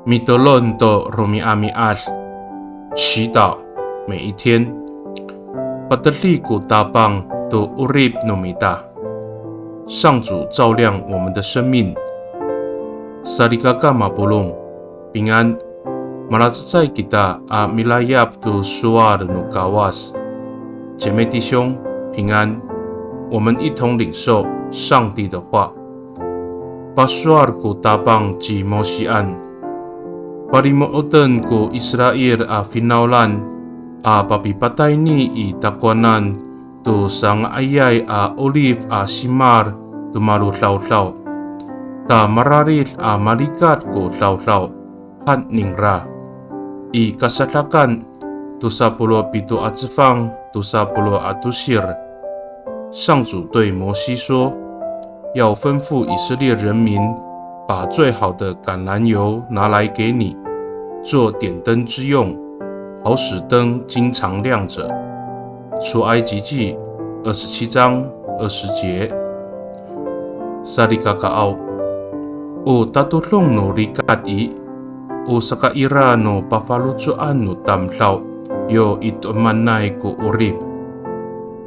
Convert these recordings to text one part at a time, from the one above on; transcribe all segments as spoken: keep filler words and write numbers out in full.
Mitolon to romi'ami'ad, 祈祷每一天。Patedi ko Tapang to 'orip no mita. 上主照亮我们的生命。Salikaka mapolong, 平安。Malacecay kita a milayap to sowal no Kawas. 姐妹弟兄，平安。我们一同领受上帝的话。Pasowal ko Tapang ci Mosian, palimo'oten ko Israil a finawlan a papipatayni i takowanan to sanga'ayay a olive a simal to malodawdaw. Ta mararid a malikat ko dawdaw, han ningra. I Kasadakan tosa polo' pito a cefang tosa polo' a tosir. 上主对摩西说，要吩咐以色列人民把最好的橄榄油拿来给你，做点灯之用，好使灯经常亮着。出埃及记二十七章二十节。Salikakaaw, o tatodong no likat i, o sakaira no pafaloco'an no tamdaw yo i to'emanay ko 'orip.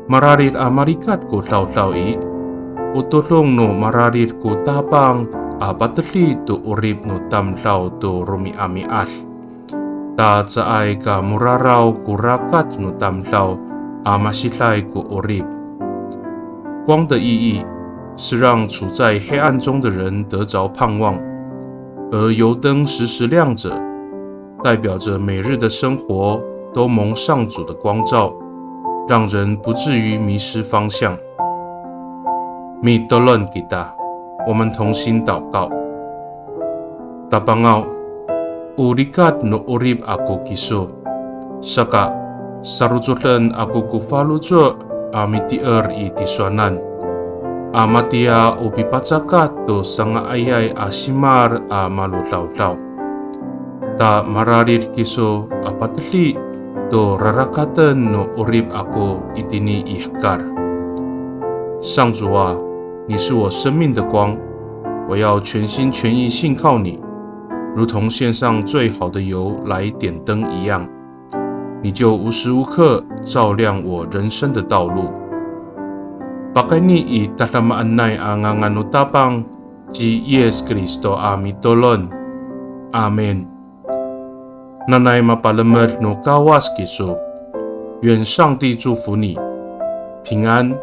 Mararid a malikat ko dawdaw i, o todong no mararid ko Tapang a patedi to 'orip no tamdaw to romi'ami'ad. Ta caay ka moraraw ko rakat no tamdaw a masiday ko 'orip. 光的意义是让处在黑暗中的人得着盼望，而油灯时时亮着，代表着每日的生活都蒙上主的光照，让人不至于迷失方向。Mitolon kita, 我们同心祷告。Tapangaw, o likat no 'orip ako kiso. Saka, sarocoden ako ko faloco' a mitier i tisowanan. A matiya o pipacakat to sanga'ayay a simal a malodawdaw. Ta mararid kiso a patedi to rarakaten no 'orip ako itini i hekal. 上主啊，你是我生命的光，我要全心全意信靠你，如同献上最好的油来点灯一样。你就无时无刻照亮我人生的道路。Pakayni i tadamaanay a ngangan no Tapang ci Yis Kristo a mitolon. Amin. Nanay mapalemed no Kawas kiso. 愿上帝祝福你，平安。